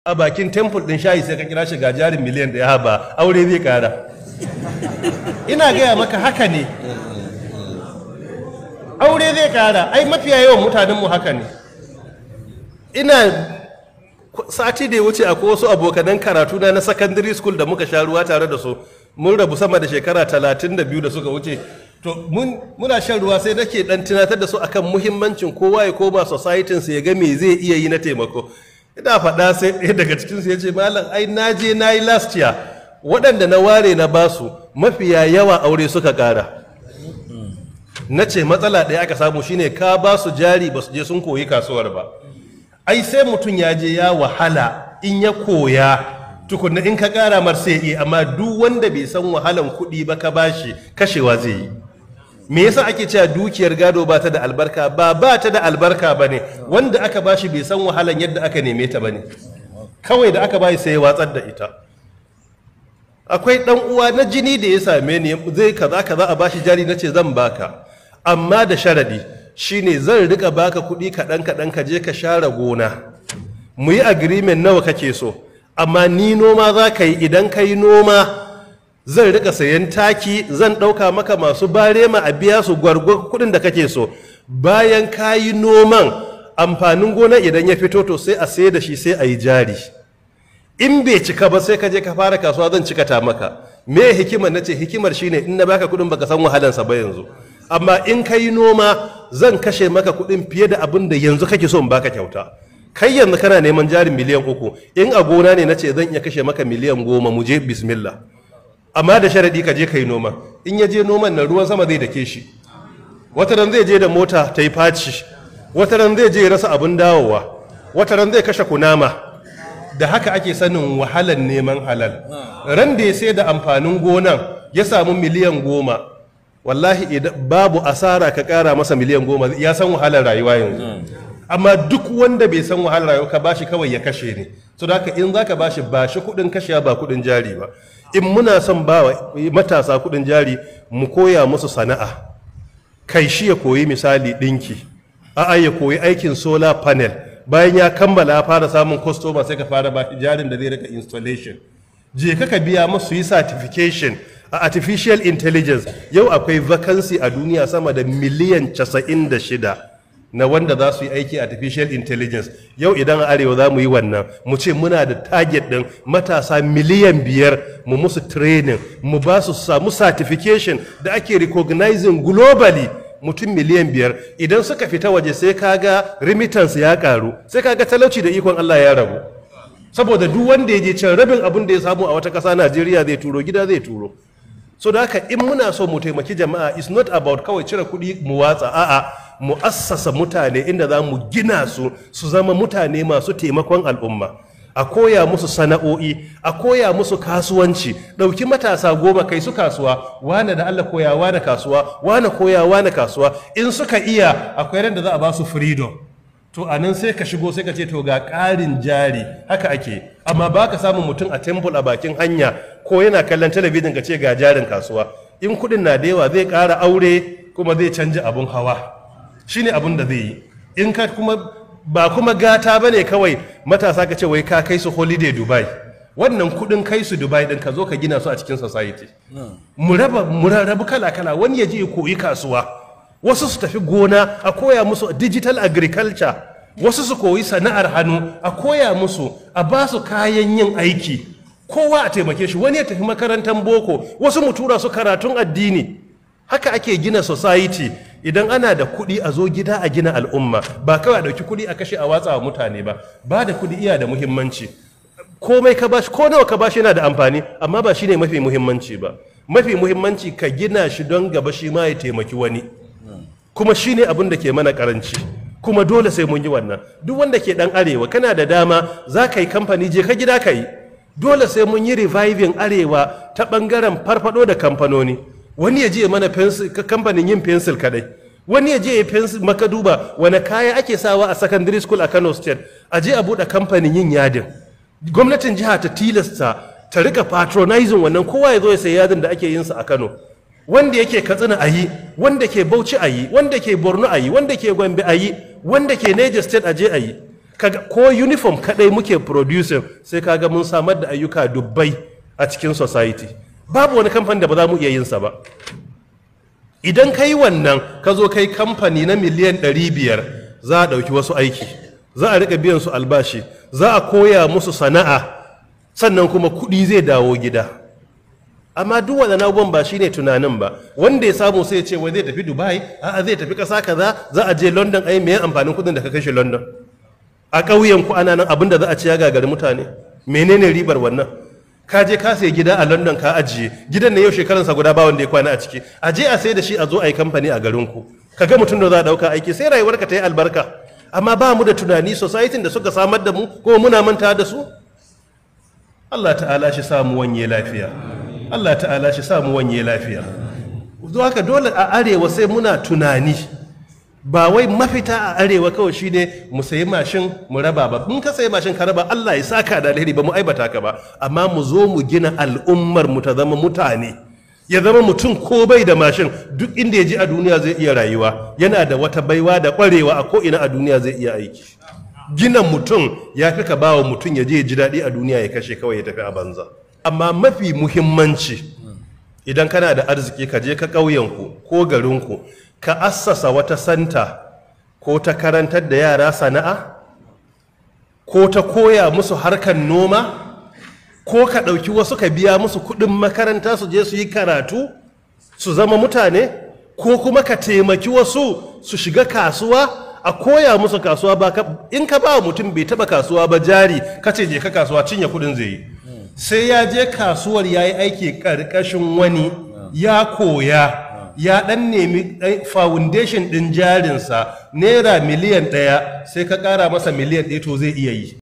A bakin temple din shayi sai ka kira shi, ga jarin miliyan 1, ba aure zai kara. Ina gaya maka, haka ne, aure zai kara. Ai mafiya yawan mutanenmu haka ne. Ina sati da ya wuce, akwai wasu abokanan karatu na na secondary school da muka sha ruwa tare da su. Mun rabu sama da shekara 32 da suka wuce. To, muna shan ruwa sai nake dan tunatar da su akan muhimmancin kowa ya koma society su, ya ga me zai iya yi na taimako. Ina faɗa sai ɗaya daga cikin su ya ce, "Malam, ai na je na yi last year, waɗanda na ware na basu, mafiya yawa aure suka ƙara." Na ce matsala ɗaya aka samu, shine ka ba su jari, ba su je sun koyi kasuwar ba. Ai sai mutum ya je ya wahala, in ya koya tukunna, in ka ƙara mar sai iya. Amma duk wanda bai san wahalan kuɗi ba, ka bashi, kashewa zai yi. Me yasa ake cewa dukiyar gado ba ta da albarka? Ba ba ta da albarka ba ne, wanda aka bashi bai san wahalan yadda aka neme ta ba ne. Kawai da aka bashi sai ya watsar da ita. Akwai ɗan uwa na jini da ya same ni, zai kaza kaza, a bashi jari. Na ce zan baka, amma da sharadi, shine zan rika baka kuɗi kaɗan kaɗan, ka je ka share gona, mu yi agreement nawa kake so. Amma ni noma za ka yi. Idan ka yi noma, zan rika sayan taki, zan ɗauka maka masu barema, a biya su gwargwar kuɗin da kake so. Bayan ka yi noman, amfanin gona idan ya fito, to sai a sai da shi, sai a yi jari. In bai cika ba, sai ka je ka fara kasuwa, zan cika ta maka. Me hikimar? Na ce hikimar shine in na baka kuɗin, baka san wahalansa ba yanzu, amma in ka yi noma, zan kashe maka kuɗin fiye da abin da yanzu kake so in baka kyauta. Kai yanzu kana neman jarin miliyan 3, in a gona ne, na ce zan iya kashe maka miliyan 10. Mu je, bismillah. Amma da sharaɗi ka je ka yi noma. In ya je noman na, ruwan sama zai dake shi, wata ran zai je da mota ta yi faci, wata ran zai je ya rasa abin dawowa, wata ran zai kashe kunama. Da haka ake sanin wahalan neman halal. Ran da ya sai da amfanin gonan ya samu miliyan 10, wallahi idan babu asara, ka kara masa miliyan 10, ya san wahalar rayuwa yanzu. Amma duk wanda bai san wahalar rayuwa, ka bashi, kawai ya kashe ne. So da haka in zaka bashi, bashi kuɗin kashewa, ba kuɗin jari ba. In muna son ba wa matasa kuɗin jari, mu koya musu sana'a. Kai shi ya koyi misali ɗinki, a'a, ya koyi aikin solar panel. Bayan ya kammala, ya fara samun customer, sai ka fara ba jarin da zai rika installation. Je ka ka biya musu yi certification a artificial intelligence. Yau akwai vacancy a duniya sama da miliyan 96 na wanda za su yi aiki artificial intelligence. Yau idan a arewa za mu yi wannan, mu ce muna da target din matasa miliyan 5, mu musu training, mu ba su samu certification da ake recognizing globally, mutum miliyan 5 idan suka fita waje, sai kaga remittance ya karu, sai kaga talauci da ikon Allah ya rabu. Saboda duk wanda ya je can, rabin abin da ya samu a wata ƙasa, Najeriya zai turo, gida zai turo. So da haka in muna so mu taimaki jama'a, is not about kawai cire kuɗi mu watsa. A'a, mu assasa mutane inda za mu gina su, su zama mutane masu taimakon al'umma. A koya musu sana'o'i, a koya musu kasuwanci. Ɗauki matasa 10, kai su kasuwa. Wane da Allah koya wane kasuwa, wane koya wane kasuwa. In suka iya, akwai ran da za a ba su freedom. To a nan sai ka shigo, sai ka ce to ga ƙarin jari. Haka ake. Amma ba ka samun mutum a temple a bakin hanya ko yana kallon talabijin, ka ce ga jarin kasuwa. In kuɗin na da yawa, zai ƙara aure kuma zai canja abun hawa, shine abun da zai yi. In ka kuma ba kuma gata ba ne kawai matasa ka ce wai ka kai su holiday Dubai. Wannan kuɗin kai su Dubai ɗin, ka zo ka gina su a cikin society. Mu raba, mu rarrabu kala kala. Wani ya je ya koyi kasuwa, wasu su tafi gona a koya musu digital agriculture, wasu su koyi sana'ar hannu, a koya musu, a ba su kayan yin aiki. Kowa a taimake shi. Wani ya tafi makarantar boko, wasu mu tura su karatun addini. Haka ake gina society. Idan ana da kuɗi, a zo gida a gina al'umma, ba kawai a ɗauki kuɗi a kashe a watsa wa mutane ba. Ba da kuɗi iya da muhimmanci. Komai ka bashi, ko nawa ka bashi, yana da amfani, amma ba shine mafi muhimmanci ba. Mafi muhimmanci ka gina shi don gaba shi ma ya taimaki wani. Kuma shine abin da ke mana karanci, kuma dole sai mun yi wannan. Duk wanda ke dan arewa, kana da dama za ka yi kamfani, je ka gida ka yi. Dole sai mun yi reviving arewa ta bangaren farfado da kamfanoni. Wani ya je mana kamfanin yin pencil kadai, wani ya je ya pencil. Maka duba wani kaya ake sawa a secondary school a Kano State, a je a buɗe kamfanin yin yadin. Gwamnatin jiha ta tilasta ta rika patronizing wannan, kowa ya zo ya sayi yadin da ake yin sa a Kano. Wanda yake Katsina a yi, wanda ke Bauchi a yi, wanda ke Borno a yi, wanda ke Gombe a yi, wanda ke Niger State a je a yi. Kaga ko uniform kadai muke producing, sai kaga mun samar da ayyuka dubbai a cikin society. Babu wani kamfani da ba za mu iya yin sa ba. Idan ka yi wannan, ka zo kai kamfani na miliyan 500, za a ɗauki wasu aiki, za a riƙa biyan su albashi, za a koya musu sana'a, sannan kuma kuɗi zai dawo gida. Amma duk waɗannan abubuwan ba shine tunanin ba. Wanda ya samu sai ya ce wai zai tafi Dubai, a'a, zai tafi ƙasa kaza, za a je London. Ai me amfanin kuɗin da ka kashe London? A ƙauyen ku ana nan abin da za a ci ya gagari mutane. Menene ribar wannan? Ka je ka sayi gida a London ka ajiye, gidan ne yau shekaransa guda ba wanda ya kwana a ciki. A je a sai da shi, a zo a yi kamfani a garin ku, ka ga mutum da za a ɗauka aiki, sai rayuwarka ta yi albarka. Amma ba mu da tunani. Society da suka samar da mu kuma muna manta da su. Allah Ta'ala shi samu wanye lafiya. Allah Ta'ala shi samu wanye lafiya. Zuwa haka dole a arewa sai muna tunani. Ba wai mafita a arewa kawai shine mu sayi mashin mu raba ba. In ka sayi mashin ka raba, Allah ya saka da alheri, ba mu aibata ka ba. Amma mu zo mu gina al'ummar mu ta zama mutane, ya zama mutum ko bai da mashin, duk inda ya ji a duniya zai iya rayuwa, yana da wata baiwa da kwarewa, a ko ina a duniya zai iya aiki. Gina mutum ya fi ka ba wa mutum ya je ya ji daɗi a duniya ya kashe kawai ya tafi a banza. Amma mafi muhimmanci, idan kana da arziki, ka je ka ƙauyenku ko garinku, ka assasa wata center, ko ta karantar da yara sana'a, ko ta koya musu harkar noma, ko ka ɗauki wasu ka biya musu kuɗin makaranta su je su yi karatu su zama mutane, ko kuma ka taimaki wasu su shiga kasuwa, a koya musu kasuwa. Ba ka, in ka ba mutum bai taba kasuwa ba jari, ka ce je ka kasuwa, cinye kuɗin zai yi. Sai ya je kasuwar, ya yi aiki ƙarƙashin wani, ya koya, ya ɗan nemi foundation ɗin jarinsa naira miliyan 1, sai ka ƙara masa miliyan 1, to zai iya yi.